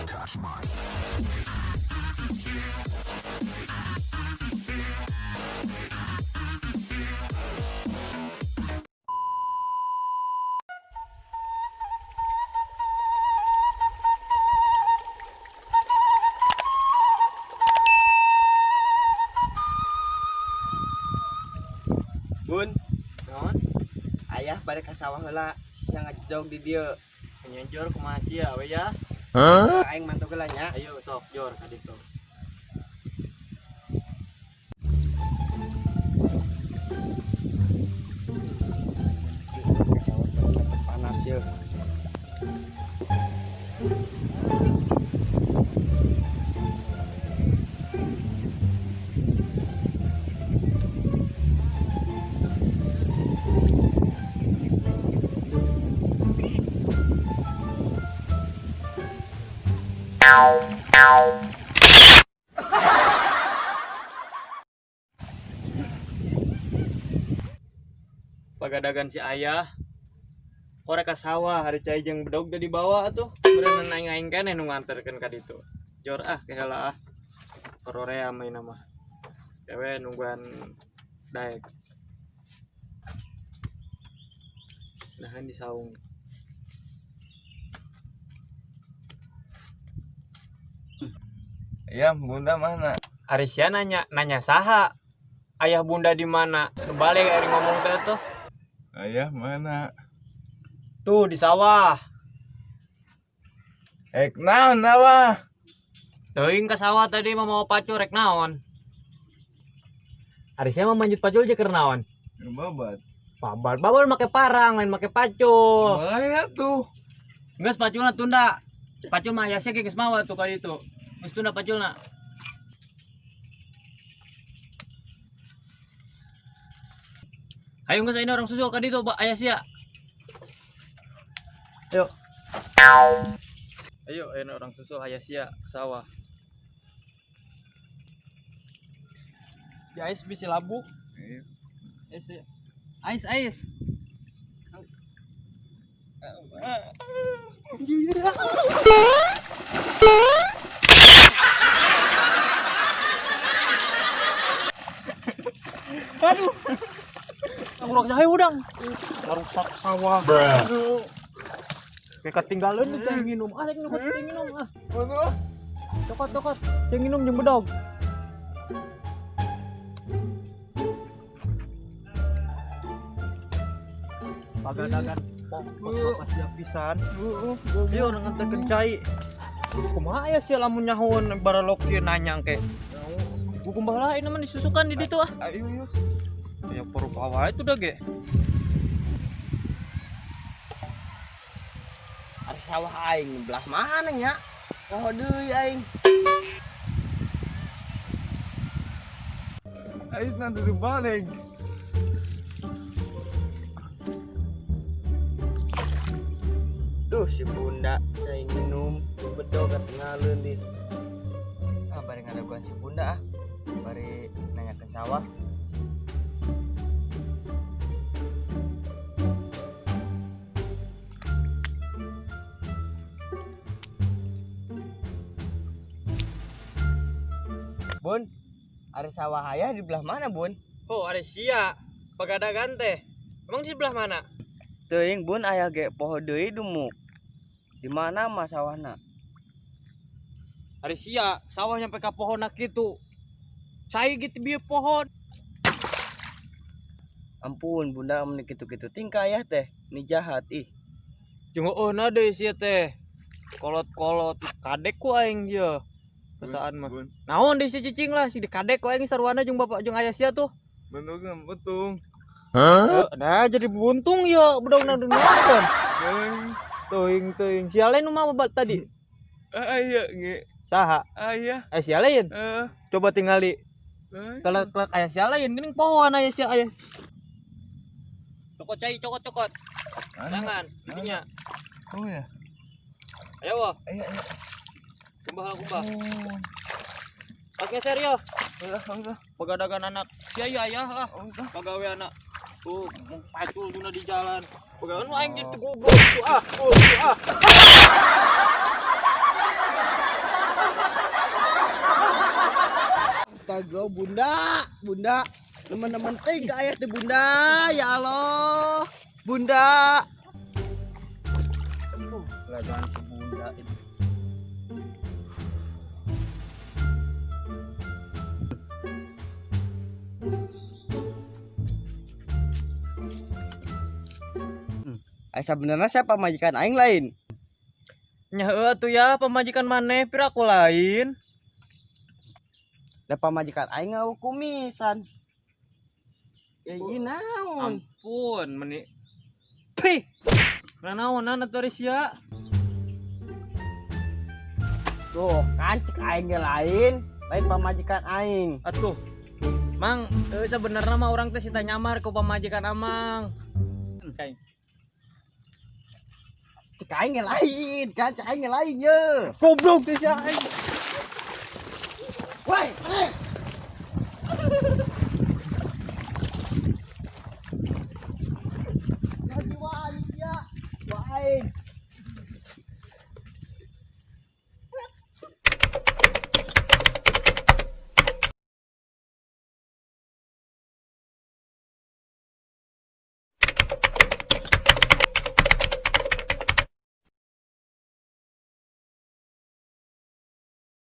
Touch mine. Bun, Naon? Ayah bade ka sawah heula, sia ngajog di dieu. Nyenjor kumaha sia we ya? Aing mantu heula nya. Ayo sok jor ka ditu. Ka sawah panas ye. Pagadagan si ayah. Korek ka sawah hari cai jeung bedog teh dibawa atuh. Beureun aing-aing keneh nu nganterkeun ka ditu. Jor ah ke heula ah. Kororea main mah. Dewe nungguan daek. Nahan di saung. Ya, bunda mana? Ari sia nanya, nanya saha? Ayah bunda di mana? Nu balik ari ngomong teh tuh. Ayah mana? Tuh di sawah. Ek naon nawa? Teuing ka sawah tadi mah mau pacul rek naon. Ari sia mah manjut pacul je keur naon? Babat. Babat, babat make parang, lain make pacul. Bahaya tuh. Geus paculna tunda. Pacul mah aya sia ge geus mawa tuh ka ditu. Geus tunda paculna. Ayo geus ayeuna urang susul ka ditu aya sia. Ayo. Ayo ayeuna urang susul aya sia ke sawah. Di ais bisi labuh. Iya. Ais ya. Ais ais. Aduh. Ngurok jahe udang. Ngarusak sawah. Aduh. Kayak ketinggalan nih cai minum. Ah, cai minum, cai minum ah. Waduh. Cokot, cokot. Cai minum jeung bedog. Pagadagan pok siap pisan. Ieu urang nganterkeun cai. Kumaha aya sia lamun nyahoan baralok kieu nanya engke. Hukum baheula ini mah disusukan di ditu ah. Ayo yuk. Ya perupa wae tuh dah ge. Ari sawah aing belah mana nya? Poho deui aing. Ayo nanti dibalik. Duh si bunda cai minum bedog ketinggalan di. Ah bari ngadaguan si bunda ah. Bari nanyakeun sawah. Bun, ari sawah ayah di belah mana, Bun? Oh, ari sia. Pagadagan teh. Emang di sebelah mana? Teuing Bun, ayah ge poho deui dumuk. Di mana mah sawahna? Ari sia, sawah nyampe ka pohonna kitu. Cai gitu bieu pohon. Ampun, Bunda mun kitu-kitu tingkah ayah teh, ni jahat ih. Jeung heueuna deui sia teh. Kolot-kolot kadek ku aing ieu. Perasaan mah. Bun, Naon deui si cicing lah, si dikadek ku aing sarwana jeung bapak jeung ayah sia tuh. bentuknya betung. Nah jadi buntung ya bedogna nu nonton. Teuing. Teuing teuing sia lain nu mah tadi. Ayah ge. Saha? Ayah. Eh sia lain. Eh. Coba tingali. Kalau kelak ayah sia lain geuning pohon ayah sia ayah. Cokot cai cokot cokot. Jangan, didinya. Oh ya. Ayo wah. Ayo ayo. Kumbah kumbah. Pas ngeser yo. Udah, udah. Pagadagan anak. Sia ieu ayah lah. Udah. Pagawe anak. Tuh, pacul duna di jalan. Pagawean nu aing jadi goblok tuh ah. Tuh ah. Allah, Bunda, Bunda. Teman-teman teh ka ayah teh, Bunda. Ya Allah. Bunda. Lagan si Bunda itu. Ay, sebenarnya siapa majikan aing lain? Nya heueuh atuh ya, pamajikan maneh, piraku lain. Da pamajikan aing ngahukumisan. Ya ieu naon? Ampun, meni Pih. Nanaonan atuh ari sia? Tuh, kan cek aing ge lain, lain pamajikan aing. Atuh. Mang, sebenarnya mah orang teh sita nyamar ke pamajikan Amang. Kaing. Cek aing ge lain, kan cek aing ge lain ye. Goblok teh sia aing. Woi, maneh. Jadi wah sia. Wah aing.